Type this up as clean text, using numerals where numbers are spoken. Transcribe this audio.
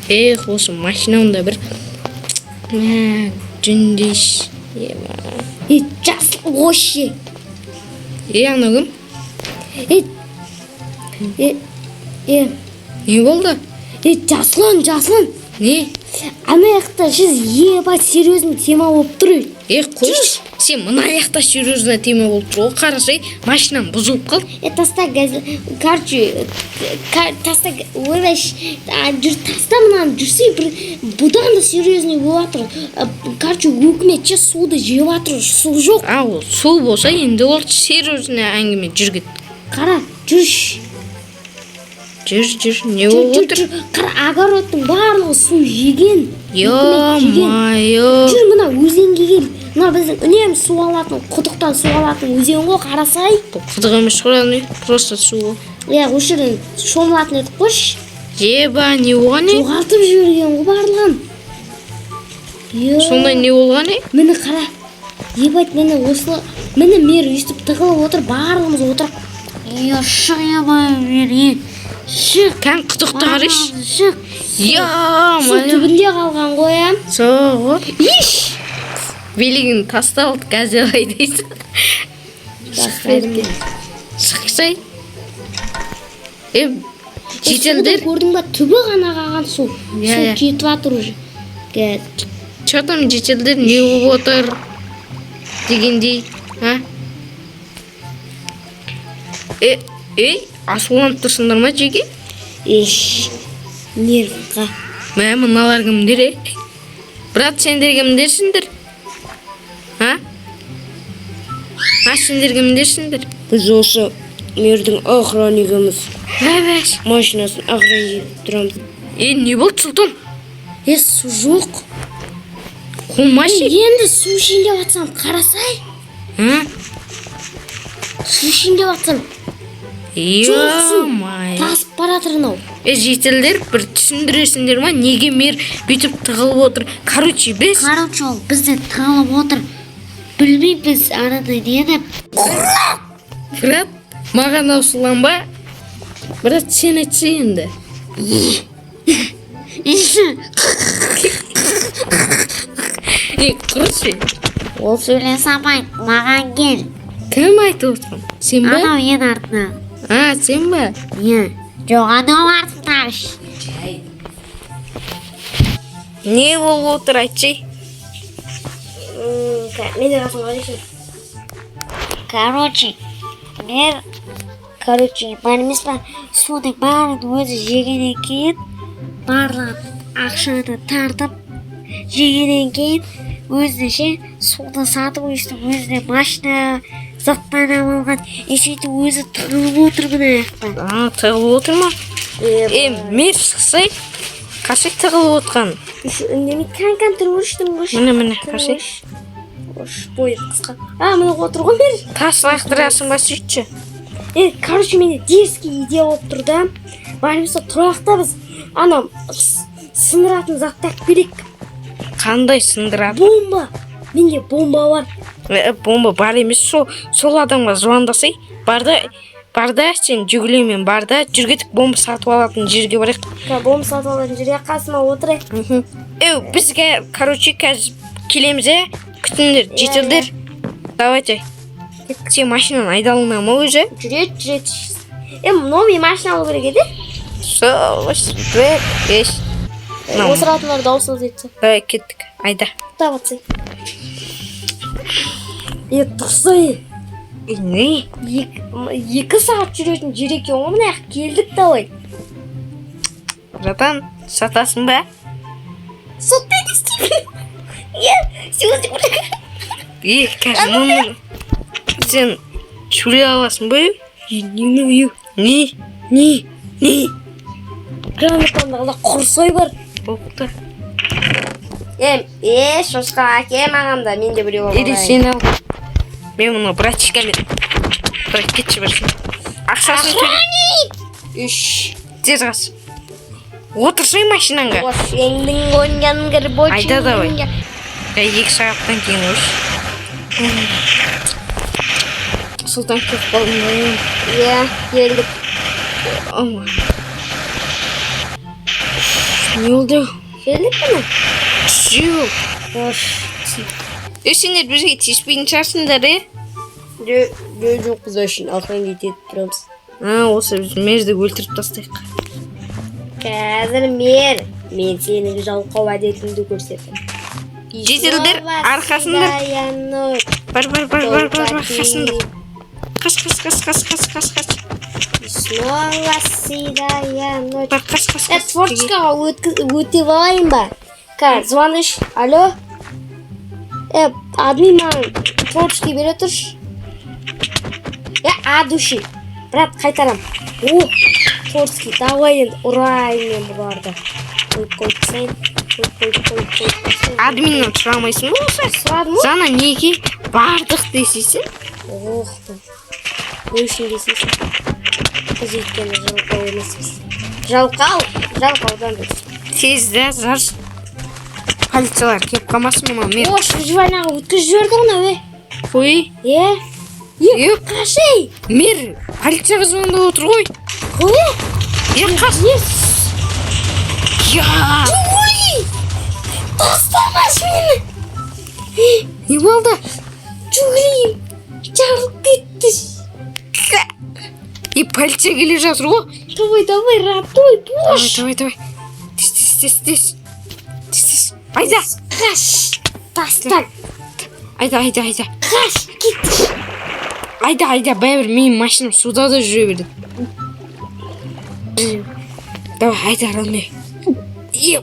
Эх, осы машинам да бір мә, жүндейші. Ема. Е, жас вообще. Е, анау кім? Е, е, е. Не болды? Е, Жасұлан, Жасұлан. Не? Ана жақта сіз, ебать, серьезный тема болып тұр. Е, қойшы, сен мына жақта серьезный тема болып тұр ғой, қарасай, машинам бұзылып қалды. Е, таста газ, короче, таста, ойбай, жүр, таста мынаны, жүрсей, бір бұдан да серьезный болып жатыр. Короче, өкімет ше суды жеп жатыр, су жоқ. А, ол су болса, енді ол серьезный әңгіме, жүр, кет. Қара, жүрші. Жүр, жүр, не Жүр, болып жүр, отыр? Жүр. Қара, огородтың барлығы су жеген. Өкімет жеген. Ё-моё. Жүр, мына өзенге кел. Мына біздің үнемі су алатын, құдықтан су алатын өзен ғой, қарасай. Бұл құдық емес қой, ана, просто су ғой. Иә, осы жерден шомылатын едік қойшы. Еба, не болған, е? Жоғалтып жіберген ғой барлығын. Е. Сондай не болған, е? Міне, қара. Ебать, міне, осыны, міне, мэр өйстіп тығылып отыр, барлығымыз отырып. Е, шық, ебай, мер, е. Шық. Кән, құдықты қарашы. Шық. Су Ё-моё. түбінде қалған ғой, ә. Сол ғой. Иш! Билігін тасталды, газель айдайсың. Шықсай. Е, жительдер, Көрдің ба, түбі ғана қалған су. Иә, Су иә. кетіп жатыр уже. Қазір. Че там, жительдер, не болып отыр дегендей, а? Е, ей, ашуланып тұрсыңдар ма жеке? Иш. Нервқа. Мә, мыналар кімдер, е? Брат, сендер кімдерсіңдер? А? А, сендер кімдерсіңдер? Біз осы мэрдің охраннигіміз. Бәбәш. Машинасын охранник етіп тұрамыз. Е, не болды, Сұлтан? Е, су жоқ. Қумашы. Енді су ішейін деп жатсам, қарасай. А? Су ішейін деп жатсам, жоқ су. Ё-моё. Тасып бара жатыр мынау. Е, жительдер, бір түсіндіресіңдер ма, неге мэр бүйтіп тығылып отыр? Короче, біз Короче, ол бізде тығылып отыр. Білмейміз арада нені. Брат, маған ашуланба. Брат, сен айтсай енді. Иші. Е, құрышы. Ол сөйлесе алмайды, маған кел. Кім айтып отырған? Сен ба? Анау ең артына. А, сен ба? Иә. Жоқ, анау артына. Не болып отыр, айтшы. Мен де қасымға қарайшы. Короче, мэр, короче, бар емес па, судың бәрін өзі жегеннен кейін, барлығын ақшаны тартып жегеннен кейін, өзіне ше суды сатып, өйстіп өзіне машина заттар алған и сөйтіп өзі тығылып отыр мына жақта. А, тығылып отыр ма? Е, мэр, шықсай. Қашай тығылып отқан? Үш үндемей, кән, кән, түрі өштім, өш. Міне, міне, қарасай. Ош, бойы қысқа. А, міне, отыр ғой мэр. Тас лақтырасың ба, сөйтші. Е, короче, менде дерзкий идея болып тұр да. Бар емес па, тұрайық та, біз ана сындыратын затты алып келейік. Қандай сындырады? Бомба. Менде бомба бар. Е, бомба бар емес, сол адамға звондасай. Бар да, бар да, сен Жигулимен бар да, жүр, кеттік, бомба сатып алатын жерге барайық. Ка, бомба сатып алатын жерге, қасыма отырайық. Е, бізге, короче, қазір келеміз, е, күтіңдер, жительдер, давайте. Сен машинаның айдалына ма уже? Жүреді, жүреді. Е, новый машина алу керек еді. Сол, бір, бес. Мынау. Осыратындар дауыс етсе. Давай, кеттік, айда. Ұстап атсай. Е, тұрсай. Е, не? 2 сағат жүретін жер екен ғой, мына жаққа келдік, давай. Братан, сатасың ба? Сотпен істеймін. Е, сегодня. Е, қазір номер, сен сөйлей аласың ба? Е, не мынау, е? Не? Не? Не? Грамотаңда құрсай бар. Бопты. Е, е, шошқа әке, маған да, мен де біреу. Или сен ал, мен мына братишкамен. Брат, кетші бір, ақшасын төле. Үш. Тез қас, отырсай машинаңа. Ошеңдің коньян. Айда, давай. Е, 2 сағаттан кейін уш. Сұлтан, келіп қалдым ба? Иә, келдік. Ой. Не болды? Келдік міне. Жоқ. Хош. Е, сендер бізге тиіспейтін шығарсыңдар, е? Жоқ, жоқ, біз үшін охранять етіп тұрамыз. А, осы біз мерді өлтіріп тастайық. Қазір мен сенің жалқау әдетіңді көрсетемін. Жеделдер арқасында. Бар, бар, бар, бар, бар, бар, қашыңдар. Қаш, қаш, қаш, қаш, қаш, қаш, қаш. Снова седая ночь. Бар, қаш, қаш, Е, қаш. творческийға өтіп алайын ба? Қазір звоныш. Алло? Е, админ, маған творческий бере тұршы. Е, а души. Брат, қайтарам. О, творческий, давай енді ұрайын мен бұларды. Қойып қойып тастайын. Қойып, қойып, қойып, қойып тастайын. Админнен сұрамайсың ба осы? Сұрадым ғой. Зана неге бардық десейсің? Ох, не үшін десейші? Біз өйткені жалқау емеспіз. Жалқау, жалқаудан біз. Тез да, зар. Полициялар келіп қалмасын мынау мен. Ош, выживаниеға өткізіп жіберді ғой мынау, е. Қой. Е? Е, Қаш, ей! Мер, полицияға звондап отыр ғой. Қой! Е, қаш. Не? Я. Ой! Тастамашы мені! Не болды? Жүгірейін! Жарылып кетті. Е, полиция келе жатыр ғой. Давай, давай, родной, Давай, бош! давай, давай. Тез, тез, тез, тез. Тез, тез. Айда. Қаш! Таста! Айда, айда, айда. Қаш! Кет! Айда, айда, бәрібір менің машинам суда да жүре берді. Давай, айда, родной. Е,